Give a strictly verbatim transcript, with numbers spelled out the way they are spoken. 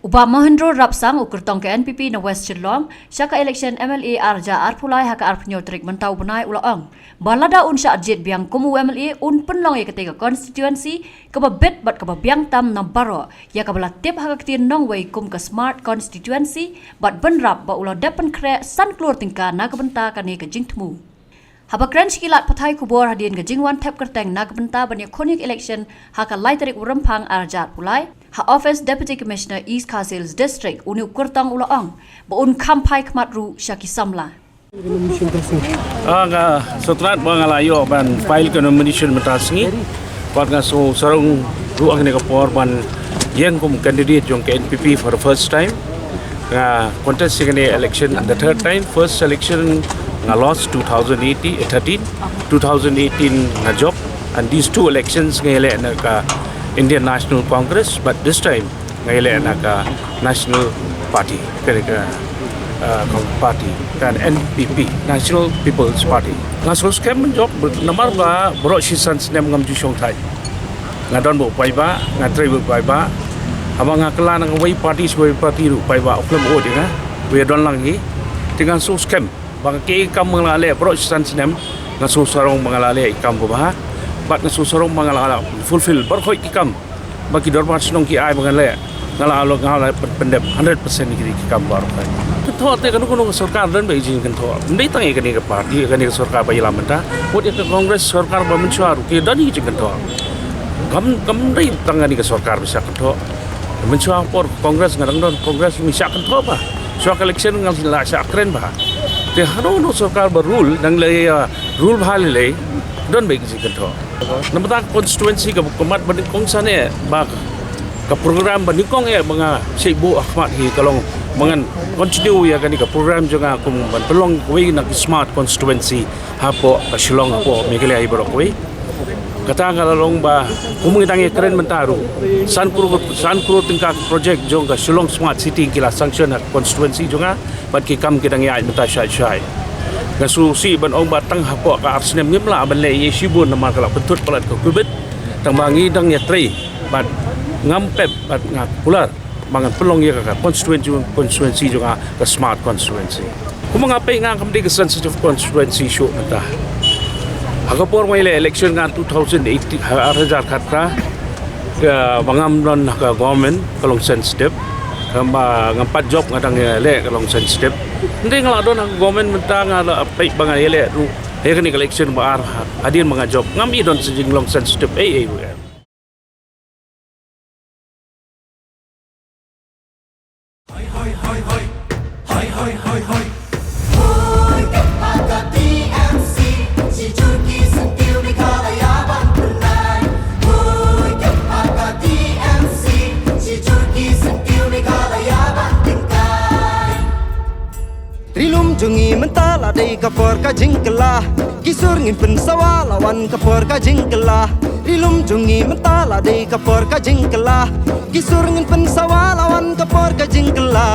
Bah Mohendro Rapsang, u kyrtong ka N P P na West Shillong sha ka election M L A arja arphew lai ha ka arphew tarik mynta u bnai, u la ong ba lada un shah jied biang kum u M L A, un pynlong ïa katei ka constituency kaba bit bad kaba biang tam na baroh, ïa kaba la tip ha ka ktien nongwei kum ka Smart Constituency, bad bynrap ba u la dep pynkhreh san klur tyngka na ka bynta kane ka jingthmu. Haba kren sha ki lad pathai khubor hadien ka jingwan thep kyrteng na ka bynta ban ïakhun ïa ka election ha ka lai tarik u Rymphang arja arphew lai, ha office Deputy Commissioner East Khasi Hills District, une u kyrtong u la ong ba un kham phai khmat ruh sha ki samla. Ah, nga sngewtynnat ba nga la ïoh ban file ka nomination mynta sngi. Bad nga sngewsarong ruh ha kane ka por ban ïeng kum candidate jong ka N P P for the first time. Nga contest ïa kane election the third time. First election nga lost two thousand eighteen, eh, thirteen, two thousand eighteen nga jop. And these two elections nga ïaleh na ka Indian National Congress, but this time nga ïaleh na ka National Party, ka, ka, uh, ka party, ka N P P, National People's Party. Nga sngewskhem ban jop namar ba baroh shisan snem ngam ju shong thait. Nga don bad u paidbah, nga trei bad u paidbah. Haba nga kylla na kawei party sha kawei party ruh u paidbah u khlem ot ïa nga, u ïadon lang hi. Te nga sngewskhem ba nga, ki kam ba nga la leh baroh shisan snem, nga sngewsarong ba nga la leh ki kam kaba bha. Bad nga sngewsarong ba nga la, la fulfill baroh ki kam ba ki dorbar shnong ki ai ba ngan leh. Nga la, nga la pyn-, pyndep hundred percent ïa ki kam baroh. Kynthoh te kano kano ka sorkar don bad ki jingkynthoh. Ym dei tang ïa kane ka party, ïa kane ka sorkar ba ïalam mynta. Wat ïa ka Congress sorkar ba mynshuwa ruh ki don ïa ki jingkynthoh. Kam, kam dei tang kane ka sorkar ba shah kynthoh. Mynshuwa por Congress nga dang don Congress, ym shah kynthoh bha. Shuwa ka election nga la shah kren bha. Te hano hano sorkar ba rule, dang leh, uh, rule bha lei lei, don bad ki jingkynthoh. Namar ka constituency kaba mat ba nyngkong sha ne, ba ka program ba nyngkong eh ba nga shait buh ha khmat hi ka long ba ngan continue ïa kane ka program jong nga kum ban pynlong kawei na ki smart constituency hapoh ka Shillong, hapoh Meghalaya hi baroh kawei. Kata ka la long ba kum ngi dang ïakren mynta ruh, san klur, san klur tyngka ka project jong ka Shillong Smart City ki la sanction ha constituency jong nga. Bad ki kam ki dang ïaid mynta shai shai. Nga sngewsih ban ong ba tang hapoh ka ar snem ngim lah ban leh ei ei shibun namar ka la pynthut palat ka covid. Tang ba ngi dang ïatrei bad ngam pep bad nga kular ba ngan pynlong ïa ka constituency, constituency jong nga ka smart constituency. Kumba nga peit nga kam dei ka sensitive constituency shuh mynta. Ha ka por ba ngi leh election nga two thousand eighteen, ha ar hajar khatphra, ka ba ngam don ha ka government ka long sensitive. Ka ba ngam pat jop nga dang ïaleh ka long sensitive. Hynrei nga la don ha ka government mynta, nga la peit ba nga ïaleh ruh ïa kane ka election ba ar hadien ba nga jop, ngam i don sa jinglong sensitive ei ei ruh. Ri lum jong ngi mynta la dei ka por ka jingkylla. Ki sur ngin pynsawa la wan ka por ka jingkylla. Ri lum jong ngi mynta la dei ka por ka jingkylla. Ki sur ngin pynsawa la wan ka por ka jingkylla.